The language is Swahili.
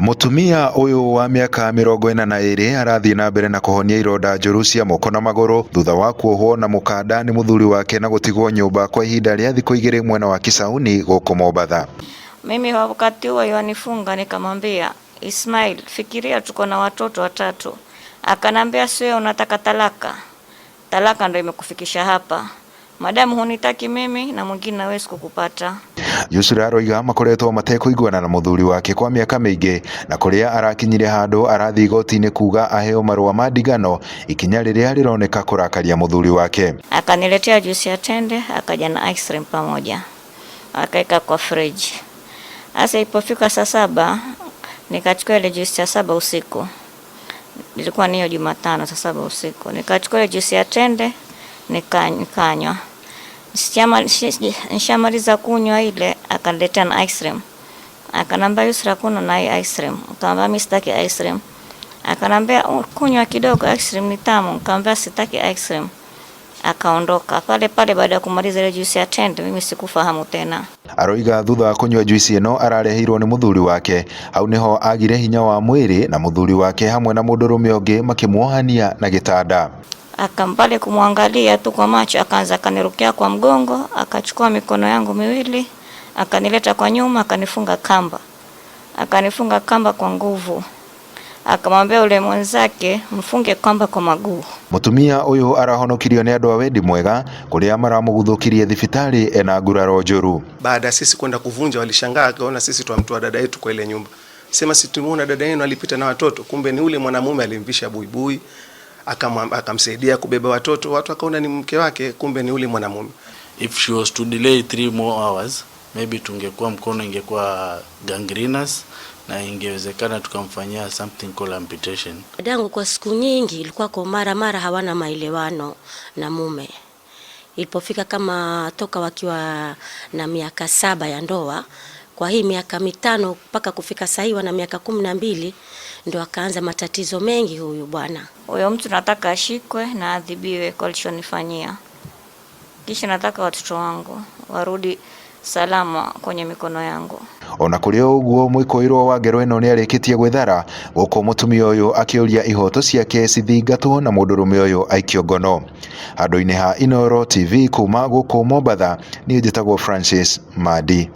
Mũtumia ũyũ wa mĩaka 42 arathiĩ na mbere na kũhonia ironda njũru cia moko na magũrũ thutha wa kuohwo na mũkanda nĩ mũthuri wake na gũtigwo nyũmba kwa ihinda rĩa thikũ 2 mwena wa Kisauni gũkũ Mombatha. Mimi wakati huo yanifunga, nikamwambia Ismail, fikiria tuko na watoto watatu. Akanambia sio, unataka talaka? Talaka ndo imekufikisha hapa. Madamu hunitaki mimi na mwingine nawezi kukupata. Yusura aroiga makoretwo matekũiguana na mũthuri wake kwa mĩaka mĩingĩ na kũrĩa arakinyire handũ arathiĩ igoti-inĩ kuga aheo marũa ma ndigano, ikinya rĩrĩa rĩroneka kũrakaria mũthuri wake. Akaniletea juisi ya tende, akaja na ice cream pamoja, akaeka kwa fridge. Sasa ilipofika saa 7 nikachukua ile juisi ya 7 usiku, ilikuwa niyo Jumatano saa 7 usiku, nikachukua ile juisi ya tende nikanywa. Nishamaliza kunywa ile, akaniletea na ice cream. Akanambia Yusra, kunywa na hii ice cream. Nikamwambia mimi sitaki ice cream. Akanambia kunywa kidogo, ice cream ni tamu. Nikamwambia sitaki ice cream. Akaondoka pale pale. Baada ya kumaliza ile juisi ya tende, mimi sikufahamu tena. Aroiga thutha wa kunywa juici ĩno arareheirwo nĩ mũthuri wake, hau niho agire hinya wa mwĩrĩ na mũthuri wake hamwe na mũndũrũme ũngĩ makĩmuohania na gĩtanda. Akampale kumwangalia tu kwa macho, akaanza akanirukia kwa mgongo, akachukua mikono yangu miwili akanileta kwa nyuma, akanifunga kamba, akanifunga kamba kwa nguvu. Akamwambia ule mwenzake, mfunge kamba kwa maguu. Mũtumia ũyũ arahonokirio nĩ andũ a wendi mwega kũrĩa maramũguthũkirie thibitarĩ ena nguraro njũru. Baada ya sisi kwenda kuvunja, walishangaa akaona sisi twamtoa dada yetu kwa ile nyumba. Sema si tumeona dada yenu alipita na watoto, kumbe ni ule mwanamume alimvisha buibui akamsaidia kubeba watoto, watu akaona ni mke wake, kumbe ni ule mwanamume. If she was to delay 3 more hours, maybe tungekuwa mkono ingekuwa gangrenous na ingewezekana tukamfanyia something called amputation. Dadangu kwa siku nyingi ilikuwa kwa mara mara hawana maelewano na mume. Ilipofika kama toka wakiwa na miaka 7 ya ndoa, kwa hii miaka 5 mpaka kufika sasa hivi wana miaka 12, ndo akaanza matatizo mengi huyu bwana. Huyo mtu nataka ashikwe na adhibiwe kwa alichonifanyia. Kisha nataka watoto wangu warudi salama kwenye mikono yangu. Ona kũrĩ o ũguo mwĩkũĩrwo wa ngero ĩno nĩarĩkĩtie gwĩthara gũkũ mũtumia ũyũ akĩũria ihoto ciake cithingatwo na mũndũrũme ũyũ aikio ngono. Handũ-inĩ ha Inooro TV kuma gũkũ Mombatha, niĩ njĩtagwo Francis Mandi.